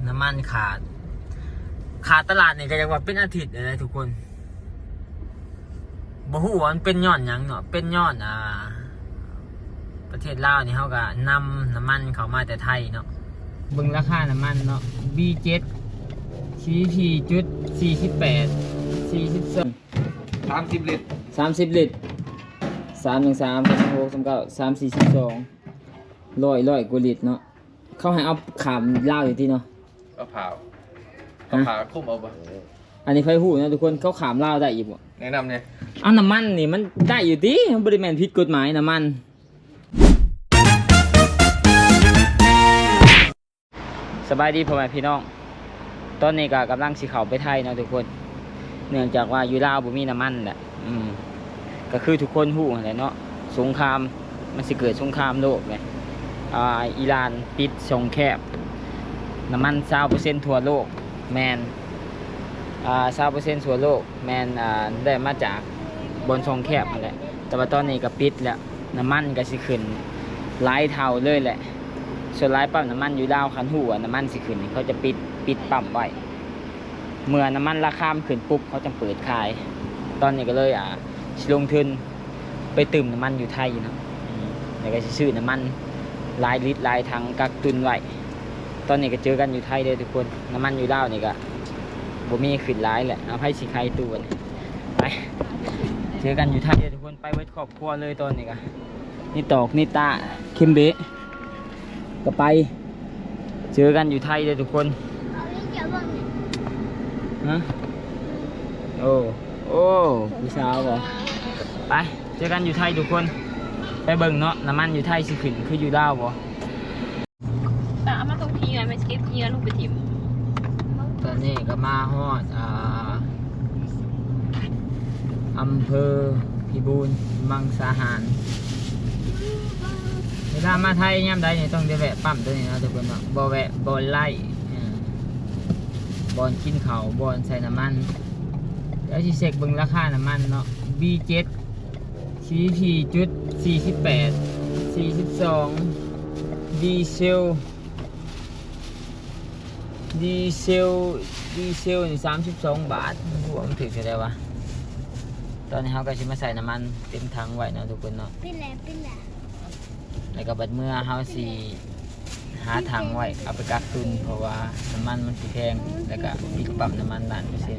ນ້ຳມັນຂາດ ຂາດຕະຫຼາດນີ້ກໍຢາກວ່າເປັນອາທິດແລ້ວທຸກຄົນ. ບໍ່ຮູ້ວ່າມັນເປັນຍ້ອນຫຍັງເນາະ ເປັນຍ້ອນ ອ່າ ປະເທດລາວນີ້ເຮົາກໍນຳນ້ຳມັນເຂົ້າມາແຕ່ໄທເນາະ. ເບິ່ງລາຄານ້ຳມັນເນາະ ບີເຈັດ ສີ່ສິບສີ່ຈຸດສີ່ສິບແປດ ສີ່ສິບສອງ ສາມສິບລິດ ສາມສິບລິດ ສາມໜຶ່ງສາມ ສາມຫົກ ສາມເກົ້າ ສາມສີ່ ສິບສອງ ຮ້ອຍ ຮ້ອຍກວ່າລິດເນາະ. ເຂົາໃຫ້ເອົາຂ້າມລາວຢູ່ຕິເນາະ ເອົາຜ້າ ເອົາຜ້າຄຸມເອົາບໍ່? ອັນນີ້ໃຜຮູ້ເນາະທຸກຄົນ ເຂົາຂ້າມລາວໄດ້ອີກບໍ່? ແນະນຳແດ່. ເອົາ ນ້ຳມັນນີ້ມັນໄດ້ຢູ່ຕິ ມັນບໍ່ໄດ້ແມ່ນຜິດກົດໝາຍນ້ຳມັນ. ສະບາຍດີພໍ່ແມ່ພີ່ນ້ອງ ຕອນນີ້ກໍກຳລັງຊິເຂົ້າໄປໄທເນາະທຸກຄົນ ເນື່ອງຈາກວ່າຢູ່ລາວບໍ່ມີນ້ຳມັນແຫຼະ. ອືມ ກໍຄືທຸກຄົນຮູ້ຫັ້ນແຫຼະເນາະ ສົງຄາມ ມັນຊິເກີດສົງຄາມໂລກແຫຼະ. ອ່າ ອີຣານປິດຊ່ອງແຄບ ນ້ຳມັນຊາວເປີເຊັນທົ່ວໂລກ ແມ່ນ ອ່າ ຊາວເປີເຊັນທົ່ວໂລກ ແມ່ນ ອ່າ ໄດ້ມາຈາກບ່ອນຊ່ອງແຄບຫັ້ນແຫຼະ ແຕ່ວ່າຕອນນີ້ກໍປິດແລ້ວ ນ້ຳມັນກໍຊິຂຶ້ນຫຼາຍເທົ່າເລີຍແຫຼະ. ສ່ວນຫຼາຍປ້ຳນ້ຳມັນຢູ່ລາວ ຄັນຮູ້ວ່ານ້ຳມັນຊິຂຶ້ນ ເຂົາຈະປິດ ປິດປ້ຳໄວ້ ເມື່ອນ້ຳມັນລາຄາມັນຂຶ້ນປຸບ ເຂົາຈັ່ງເປີດຂາຍ. ຕອນນີ້ກໍເລີຍ ອ່າ ຊິລົງທຶນ ໄປຕື່ມນ້ຳມັນຢູ່ໄທເນາະ ອືມ ແລ້ວກໍຊິຊື້ນ້ຳມັນຫຼາຍລິດຫຼາຍຖັງກັກຕຸນໄວ້. ຕອນນີ້ກໍເຈີກັນຢູ່ໄທເດີ້ທຸກຄົນ ນ້ຳມັນຢູ່ລາວນີ້ກໍບໍ່ມີຂຶ້ນຫຼາຍແຫຼະ. ເອົາ ໃຜຊິຂາຍຕູ້ ໄປ ເຈີກັນຢູ່ໄທເດີ້ທຸກຄົນ ໄປເບິດຄອບຄົວເລີຍ. ຕອນນີ້ກໍນິຕອກ ນິຕາ ເຄັມເບ ກໍໄປ ເຈີກັນຢູ່ໄທເດີ້ທຸກຄົນ. ຮະ ໂອ້ ໂອ້ ຜູ້ສາວບໍ່? ໄປ ເຈີກັນຢູ່ໄທທຸກຄົນ ໄປເບິ່ງເນາະ ນ້ຳມັນຢູ່ໄທຊິຂຶ້ນຄືຢູ່ລາວບໍ່? ເອົາມາຕົງເຮືອນ ມາເກັບເຮືອນລົງໄປຖິ້ມ. ຕອນນີ້ກໍມາຮອດ ອ່າ ອຳເພີພິບູນມັງສາຫານ. ເວລາມາໄທຍາມໃດນີ້ຕ້ອງໄດ້ແວະປ້ຳໂຕນີ້ເນາະທຸກຄົນເນາະ ບໍ່ແວະບໍ່ໄດ້ ເອີ ບ່ອນກິນເຂົ້າ ບ່ອນໃສ່ນ້ຳມັນ. ດຽວຊິເຊັກເບິ່ງລາຄານ້ຳມັນເນາະ ບີເຈັດ ສີ່ສິບສີ່ຈຸດສີ່ສິບແປດ ສີ່ສິບສອງ ດີເຊລ ດີເຊລ ດີເຊລນີ້ສາມສິບສອງບາດ ບໍ່ຮູ້ວ່າມັນຖືກເທົ່າໃດວະ. ຕອນນີ້ເຮົາກໍຊິມາໃສ່ນ້ຳມັນເຕັມຖັງໄວ້ເນາະທຸກຄົນເນາະ ປິດແລ້ວ ປິດແລ້ວ ແລ້ວກໍບັດເມື່ອເຮົາຊິຫາຖັງໄວ້ເອົາໄປກັກຕຸນ ເພາະວ່ານ້ຳມັນມັນຊິແພງ ແລ້ວກໍປິດປ້ຳນ້ຳມັນລ້ານເປີເຊັນ.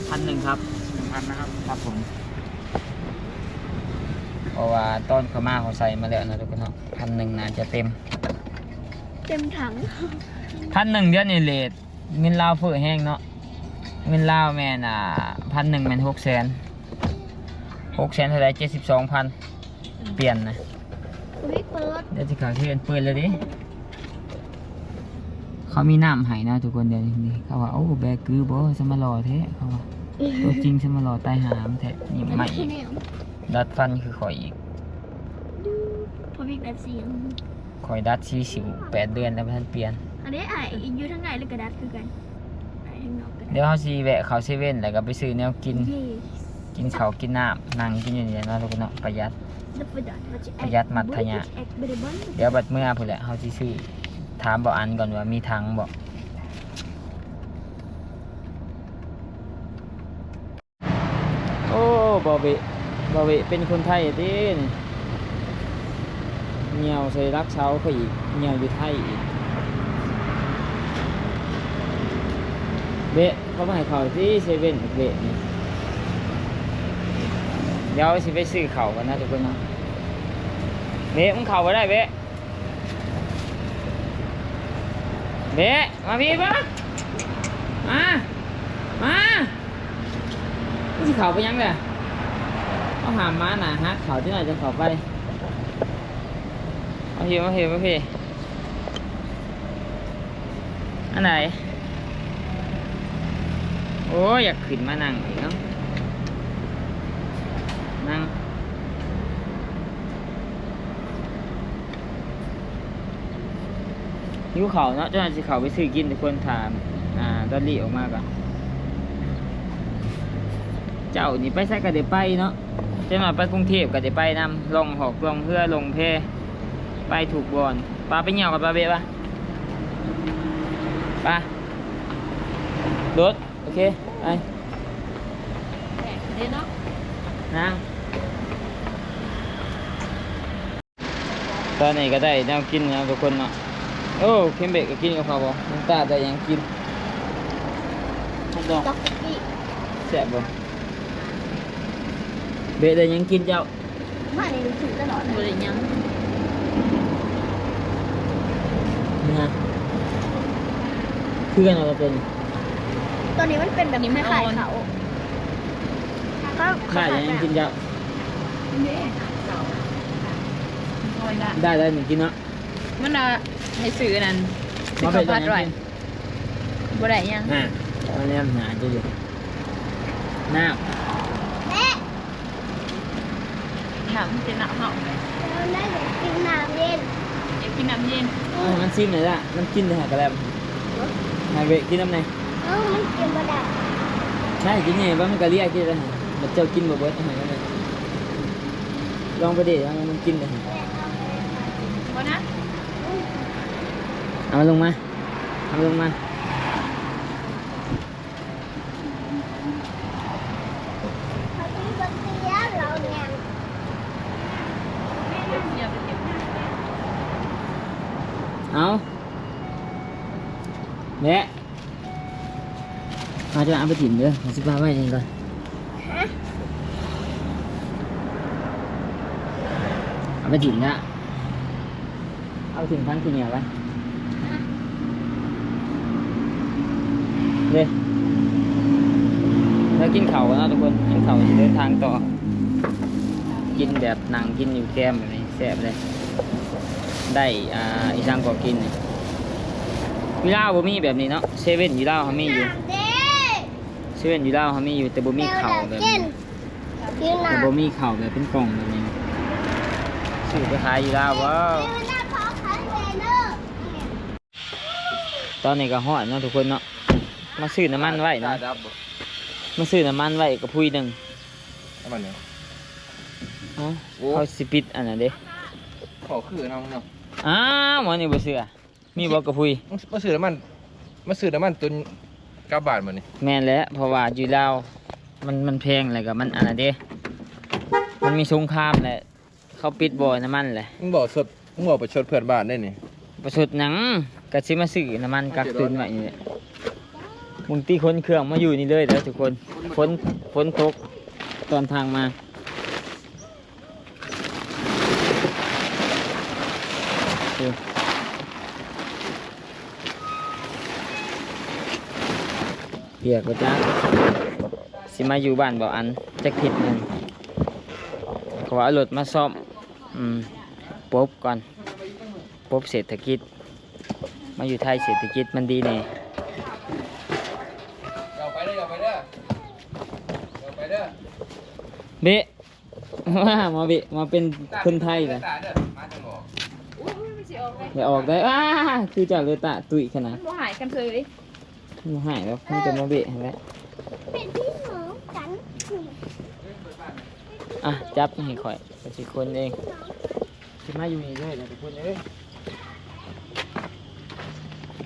ພັນໜຶ່ງ ຄັບ ໜຶ່ງພັນນະຄັບ ຄັບຜົມ ເພາະວ່າຕອນເຂົ້າມາເຂົາໃສ່ມາແລ້ວເນາະທຸກຄົນເນາະ ພັນໜຶ່ງໜ້າຈະເຕັມ ເຕັມຖັງ ພັນໜຶ່ງ. ດຽວນີ້ເຣດເງິນລາວເຟີ້ແຮງເນາະ ເງິນລາວແມ່ນ ອ່າ ພັນໜຶ່ງແມ່ນຫົກແສນ ຫົກແສນເທົ່າໃດ ເຈັດສິບສອງພັນ ປ່ຽນນະ ເປີດ ດຽວຊິເຂົ້າເຊເວ່ນ ເປີດແລ້ວເດ້. ເຂົາມີນ້ຳໃຫ້ນະທຸກຄົນ ດຽວນີ້ ເຂົາວ່າ ໂອ້ ແບກືບໍ ສະມາຫຼໍ່ແທ້ ເຂົາວ່າ ຕົວຈິງສະມາຫຼໍ່ຕາຍຫ່າແທ້ ຍິ້ມໃໝ່ອີກ ດັດຟັນຄືຂ້ອຍອີກ ພໍ່ວິກດັດສີ ຂ້ອຍດັດສີສິວແປດເດືອນແລ້ວບໍ່ທັນປ່ຽນ. ອັນນີ້ອ້າຍຢູ່ທາງໃນແລ້ວກໍດັດຄືກັນ ອ້າຍທາງນອກກໍດັດ. ດຽວເຮົາຊິແວະເຂົ້າເຊເວັ່ນ ແລ້ວກໍໄປຊື້ແນວກິນ ກິນເຂົ້າກິນນ້ຳ ນັ່ງກິນຢູ່ນີ້ແຫຼະເນາະທຸກຄົນເນາະ ປະຢັດ ປະຢັດມັດທະຍະ. ດຽວບັດເມື່ອພຸ້ນແຫຼະ ເຮົາຊິຊື້ ຖາມບ່າວອັນກ່ອນວ່າມີຖັງບໍ່. ໂອ້ ບ່າວເບະ ບ່າວເບະເປັນຄົນໄທຕິນີ້ ຍ່ຽວໃສ່ຫຼັກເສົາເຂົາອີກ ຍ່ຽວຢູ່ໄທອີກ. ເບະ ເຂົາມາໃຫ້ເຂົ້າທີ່ເຊເວັ່ນ ເບະນີ້ ດຽວຊິໄປຊື້ເຂົ້າກ່ອນນະທຸກຄົນເນາະ. ເບະ ມຶງເຂົ້າບໍ່ໄດ້ເບະ ເບະ ມາພີ້ເບິ່ງ ມາ ມາ. ມຶງຊິເຂົ້າໄປຫຍັງແຫຼະ ເຮົາຫ້າມມາໜ້າຫັກເຂົ້າ ຈັກໜ້ອຍຈັ່ງເຂົ້າໄປ. ມາພີ້ ມາພີ້ ມາພີ້. ອັນໃດ? ໂອ້ຍ ຢາກຂຶ້ນມານັ່ງອີກເນາະ ນັ່ງ. ຫິວເຂົ້າເນາະ ເຈົ້າໜ້າຊິເຂົ້າໄປຊື້ກິນທຸກຄົນ ຖ້າ ອ່າ ດອນລີອອກມາກ່ອນ. ເຈົ້ານີ້ໄປໃສກໍໄດ້ໄປເນາະ ເຈົ້າໜ້າໄປກຸງເທບກໍໄດ້ໄປນຳ ລ່ອງຫອກລ່ອງເຮືອລ່ອງແພ ໄປທຸກບ່ອນ. ປາໄປຍ່ຽວກັບປາເບະປະ. ໄປ ໂດດ ໂອເຄ ໄປ ເດ້ເນາະ ນາງ ຕອນນີ້ກໍໄດ້ແນວກິນແລ້ວທຸກຄົນເນາະ. ໂອ້ ເຄັມເບກກໍກິນກັບເຂົາບໍ່? ນ້ອງຕາໄດ້ຫຍັງກິນ? ຮອດດອກ ດອກກະປິ ແຊບບໍ່? ເບກໄດ້ຫຍັງກິນເຈົ້າ? ມານີ້ຖືກຕະຫຼອດ ບໍ່ໄດ້ຫຍັງ ນີ້ຮະ ຄືກັນເອົາຕົວນີ້ ຕົວນີ້ມັນເປັນແບບຄ້າຍໆເຂົ້າ ກໍ ໄດ້ຫຍັງກິນເຈົ້າ? ໄດ້ ໄດ້ຫຍັງກິນເນາະ? ມັນວ່າໃຫ້ຊື້ອັນນັ້ນ ຊື້ເຂົ້າຜັດໄວ້ ບໍ່ໄດ້ຫຍັງ ຮະ ມາແນມຫາຢູ່ ນ້ຳ ນ້ຳ ມັນເປັນນ້ຳເຮົາ ແລ້ວນາຢາກກິນນ້ຳເຢັນ ຢາກກິນນ້ຳເຢັນ ເອົາໃຫ້ມັນຊິມແດ່ລະ ມັນກິນແຕ່ຫາກະແລັມ ໃຫ້ເວະກິນນຳແດ່ ເອົ້າ ມັນກິນບໍ່ໄດ້ ໃຊ່ ກິນແດ່ ວ່າມັນກະເລຍກິນໄດ້ ບັດເຈົ້າກິນບໍ່ເບິດ ເອົາໃຫ້ມັນ ລອງໄປເດ ມັນກິນໄດ້ ບໍ່ນະ ເອົາລົງມາ ເອົາລົງມາ. ເອົາ ແບະ ເຮົາຈະເອົາໄປຖິ້ມເດີ ເຮົາຊິປະໄວ້ນີ້ກ່ອນ ເອົາໄປຖິ້ມນະ. ເອົາຖິ້ມຖັງຂີ້ເຫຍື້ອໄວ້ເດ້ ແລ້ວກິນເຂົ້າກ່ອນເນາະທຸກຄົນ ກິນເຂົ້າຊິເດີນທາງຕໍ່ ກິນແບບນັ່ງກິນຢູ່ແຄມແບບນີ້ແຊບເລີຍ ໄດ້ ອ່າ ອີ່ຫຍັງກໍກິນ ຢູ່ລາວບໍ່ມີແບບນີ້ເນາະ ເຊເວັ່ນຢູ່ລາວເຮົາມີຢູ່ ເຊເວັ່ນຢູ່ລາວເຮົາມີຢູ່ ແຕ່ບໍ່ມີເຂົ້າແບບນີ້ ແຕ່ບໍ່ມີເຂົ້າແບບເປັນກ່ອງແບບນີ້ ຊື້ໄປຂາຍຢູ່ລາວບໍ່? ຕອນນີ້ກໍຮອດເນາະທຸກຄົນເນາະ ມາຊື້ນ້ຳມັນໄວ້ເນາະ ມາຊື້ນ້ຳມັນໄວ້ກະພຸ້ຍໜຶ່ງ ນ້ຳມັນຫຍັງ? ເອົ້າ ໂອ້ ເຂົາຊິປິດອັນນັ້ນເດ້ ເຂົາຄືນ້ອງເນາະ ອ້າວ ໝໍນີ້ບໍ່ເຊື່ອ ມີບໍ່ກະພຸ້ຍ? ມາຊື້ນ້ຳມັນ ມາຊື້ນ້ຳມັນຕຸນກັບບ້ານບໍ່ນີ້? ແມ່ນແຫຼະ ເພາະວ່າຢູ່ລາວມັນ ມັນແພງ ແລ້ວກໍມັນອັນນັ້ນເດ້ ມັນມີສົງຄາມແຫຼະ ເຂົາປິດບໍ່ນ້ຳມັນແຫຼະ ມຶງບໍ່ຊົດ ມຶງບໍ່ປະຊົດເພື່ອນບ້ານໄດ້ນີ້ ປະຊົດຫຍັງ ກະຊິມາຊື້ນ້ຳມັນກັກຕຸນໄວ້ນີ້ແຫຼະ ມຶງຕິຂົນເຄື່ອງມາຢູ່ນີ້ເລີຍເດີທຸກຄົນ ຝົນ ຝົນຕົກຕອນທາງມາ. ປຽກບໍ່ຈັກ ຊິມາຢູ່ບ້ານບໍ່ອັນຈັກທິດໜຶ່ງ ເພາະວ່າເອົາລົດມາສ້ອມ ອືມ ປົບກ່ອນ ປົບເສດຖະກິດ ມາຢູ່ໄທເສດຖະກິດມັນດີແດ່ ຢ່າໄປເດີ ຢ່າໄປເດີ ຢ່າໄປເດີ ເບະ ມາເບະ ມາເປັນຄົນໄທແຫຼະ ໂອ້ຍ ມັນຊິອອກໄດ໋ ຢ່າອອກໄດ໋ ອ້າ ຄືເຈົ້າເລີຍຕາຕຸ້ຍຂະໜາດ ມັນບໍ່ຫາຍກັນເລີຍ ບໍ່ຫາຍດອກ ມີແຕ່ມາເບະຫັ້ນແຫຼະ ເປັນພີ່ນ້ອງກັນ ອ່ະ ຈັບໃຫ້ຂ້ອຍ ຂ້ອຍຊິຄົນເອງ ຊິມາຢູ່ນີ້ເລີຍນະທຸກຄົນເອີຍ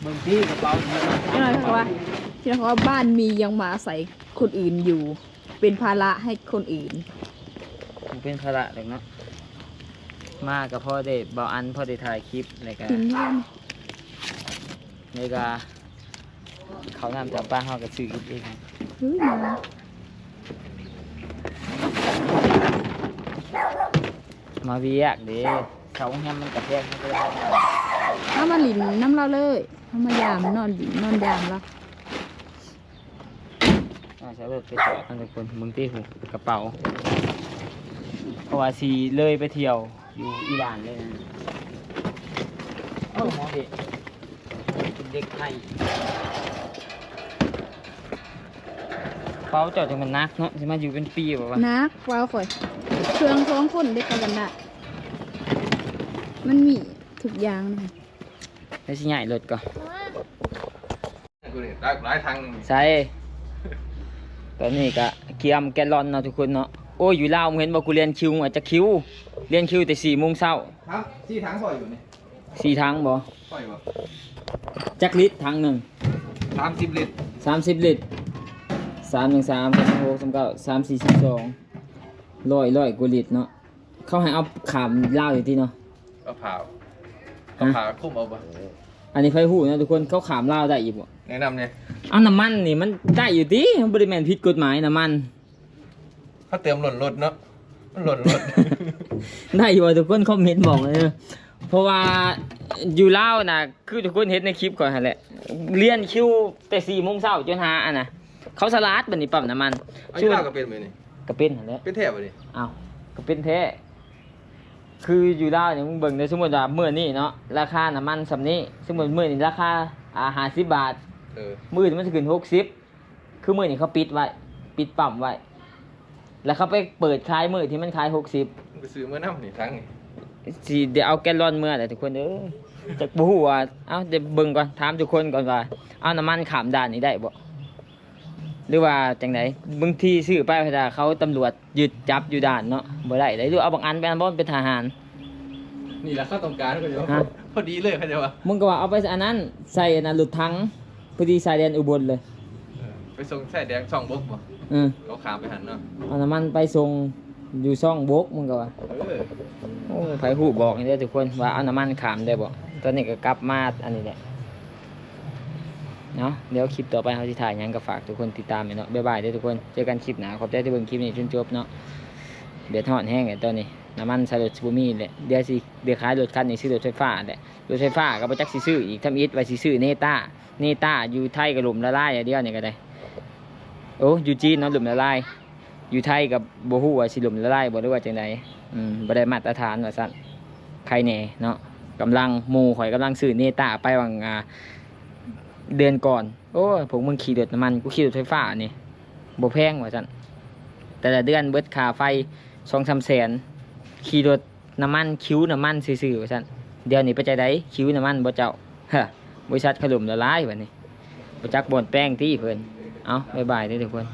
ເບິ່ງຕິກະເປົາ ທີ່ນ້ອຍເຂົາວ່າ ທີ່ນ້ອຍເຂົາວ່າ ບ້ານມີยังมาอาศัยคนอื่นอยู่ เป็นภาระให้คนอื่น บ่เป็นภาระดอกเนาะ มาก็พอได้เบาอัน พอได้ถ่ายคลิป แล้วก็ แล้วก็ ข้าวน้ำตำปลาเฮาก็ซื้อกินเอง เฮ้ย มา มาเวียกเด้ เข้าโรงแรมมันก็แพง เฮามาหลิ้นนำลาวเลย เฮามายาม นอนหลิ้น นอนยามลาว อา ใส่รถไปจอดกันทุกคน เบิ่งติ กระเป๋า เพราะว่าสิเลยไปเที่ยวอยู่อิหร่านเลยนะ โอ้ หมอเบะ เป็นเด็กไทย กระเป๋าเจ้าจังมันหนักเนาะ สิมาอยู่เป็นปีบ่วะ หนัก กระเป๋าข้อย เครื่องสองคนเด้ กะบันดา มันมีทุกอย่างนะ แล้วสิย้ายรถก่อน หลาย หลายถัง ใส่ ตอนนี้ก็เกียมแกลลอนเนาะทุกคนเนาะ โอ้ย อยู่ลาวมึงเห็นบ่ กูเรียนคิวมาจากคิว เรียนคิวแต่สี่โมงเช้า ครับ สี่ถังพออยู่นี่ ສີ່ຖັງບໍ່? ຂ້ອຍບໍ່? ຈັກລິດຖັງໜຶ່ງ? ສາມສິບລິດ. ສາມສິບລິດ. ສາມໜຶ່ງສາມ ສາມຫົກ ສາມເກົ້າ ສາມສີ່ ສິບສອງ ຮ້ອຍ ຮ້ອຍກວ່າລິດເນາະ. ເຂົາໃຫ້ເອົາຂ້າມລາວຢູ່ຕິເນາະ. ເອົາຜ້າ ເອົາຜ້າຄຸມເອົາບໍ່? ອັນນີ້ໃຜຮູ້ເນາະທຸກຄົນ ເຂົາຂ້າມລາວໄດ້ອີກບໍ່? ແນະນຳແດ່. ເອົາ ນ້ຳມັນນີ້ມັນໄດ້ຢູ່ຕິ? ມັນບໍ່ໄດ້ແມ່ນຜິດກົດໝາຍນ້ຳມັນ. ເຂົາເຕີມລົ້ນລົດເນາະ ມັນລົ້ນລົດ. ໄດ້ຢູ່ບໍ່ທຸກຄົນ? ຄອມເມັນບອກເດີ ເພາະວ່າຢູ່ລາວນະ ຄືທຸກຄົນເຫັນໃນຄລິບຂ້ອຍຫັ້ນແຫຼະ ລຽນຄິວແຕ່ສີ່ໂມງເຊົ້າຈົນຫາອັນນະ ເຂົາສະຫຼາດບັດນີ້ປ້ຳນ້ຳມັນ. ເອົາ ຢູ່ລາວກໍເປັນແບບນີ້? ກໍເປັນຫັ້ນແຫຼະ. ເປັນແທ້ບໍ່ນີ້? ອ້າວ ກໍເປັນແທ້. ຄືຢູ່ລາວນີ້ ມຶງເບິ່ງເດີ ສົມມຸດວ່າມື້ນີ້ເນາະ ລາຄານ້ຳມັນສ່ຳນີ້ ສົມມຸດມື້ນີ້ລາຄາ ອ່າ ຫ້າສິບບາດ ເອີ ມື້ອື່ນມັນຊິຂຶ້ນຫົກສິບ. ຄືມື້ນີ້ເຂົາປິດໄວ້ ປິດປ້ຳໄວ້ ແລ້ວເຂົາໄປເປີດຂາຍມື້ທີ່ມັນຂາຍຫົກສິບ. ໄປຊື້ເມືອນຳນີ້ຖັງນີ້ ຊິໄດ້ເອົາແກນລອນເມືອແຫຼະທຸກຄົນເອີຍ. ຈັກບໍ່ຮູ້ວ່າ ເອົ້າ ດຽວເບິ່ງກ່ອນ ຖາມທຸກຄົນກ່ອນວ່າ ເອົານ້ຳມັນຂ້າມດ່ານນີ້ໄດ້ບໍ່ ຫຼືວ່າຈັ່ງໃດ? ບາງທີຊື້ໄປ ເຂົາຕຳຫຼວດຍຶດຈັບຢູ່ດ່ານເນາະ ບໍ່ໄດ້ເດ້. ຫຼືເອົາບາງອັນໄປອັນບໍ່ ເປັນທະຫານ. ນີ້ລະເຂົາຕ້ອງການ ເຂົາເຈົ້າ ຮະ ພໍດີເລີຍ ເຂົາເຈົ້າວ່າ. ມຶງກໍວ່າເອົາໄປອັນນັ້ນ ໃສ່ອັນນັ້ນລົດຖັງ ພໍດີຊາຍແດນອຸບົນເລີຍ. ເອີ ໄປສົ່ງຊາຍແດນຊ່ອງບົກບໍ່? ເອີ ເຂົາຂ້າມໄປຫັ້ນເນາະ ເອົານ້ຳມັນໄປສົ່ງຢູ່ຊ່ອງບົກ ມຶງກໍວ່າ. ເອີ ໂອ້ ໃຜຮູ້ບອກໃຫ້ເດີທຸກຄົນ ວ່າເອົານ້ຳມັນຂ້າມໄດ້ບໍ່? ຕອນນີ້ກໍກັບມາອັນນີ້ແຫຼະ. ເນາະ ດຽວຄລິບຕໍ່ໄປເຮົາຊິຖ່າຍຫຍັງກໍຝາກທຸກຄົນຕິດຕາມແມ່ນເນາະ. ບາຍບາຍເດີທຸກຄົນ ເຈີກັນຄລິບໜ້າ. ຂອບໃຈທີ່ເບິ່ງຄລິບນີ້ຈົນຈົບເນາະ. ແດດຮ້ອນແຮງແຫຼະຕອນນີ້ ນ້ຳມັນໃສ່ລົດຊິບໍ່ມີແຫຼະ. ດຽວຊິໄດ້ຂາຍລົດຄັນນີ້ ຊື້ລົດໄຟຟ້າແຫຼະ. ລົດໄຟຟ້າກໍບໍ່ຈັກຊິຊື້ອີກ ທຳອິດວ່າຊິຊື້ເນຕ້າ. ເນຕ້າຢູ່ໄທກໍລົ້ມລະລາຍແລ້ວ ດຽວນີ້ກໍໄດ້. ໂອ້ ຢູ່ຈີນເນາະ ລົ້ມລະລາຍ. ຢູ່ໄທກໍບໍ່ຮູ້ວ່າຊິລົ້ມລະລາຍບໍ່ ຫຼືວ່າຈັ່ງໃດ. ອືມ ບໍ່ໄດ້ມາດຕະຖານວ່າຊັ້ນ. ໃຄແດ່ເນາະ ກຳລັງ ໝູ່ຂ້ອຍກຳລັງຊື້ເນຕ້າໄປຫວ່າງ ອ່າ ເດືອນກ່ອນ. ໂອ້ຍ ພວກມຶງຂີ່ລົດນ້ຳມັນ ກູຂີ່ລົດໄຟຟ້ານີ້ ບໍ່ແພງວ່າຊັ້ນ. ແຕ່ລະເດືອນເບິດຄ່າໄຟສອງສາມແສນ ຂີ່ລົດນ້ຳມັນ ຄິວນ້ຳມັນຊື່ໆວ່າຊັ້ນ. ດຽວນີ້ເປັນຈັ່ງໃດ ຄິວນ້ຳມັນບໍ່ເຈົ້າ? ຮະ ບໍລິສັດເຂົາລົ້ມລະລາຍບັດນີ້ ບໍ່ຈັກບ່ອນແປງຕິເພິ່ນ. ເອົ້າ ບາຍບາຍເດີທຸກຄົນ.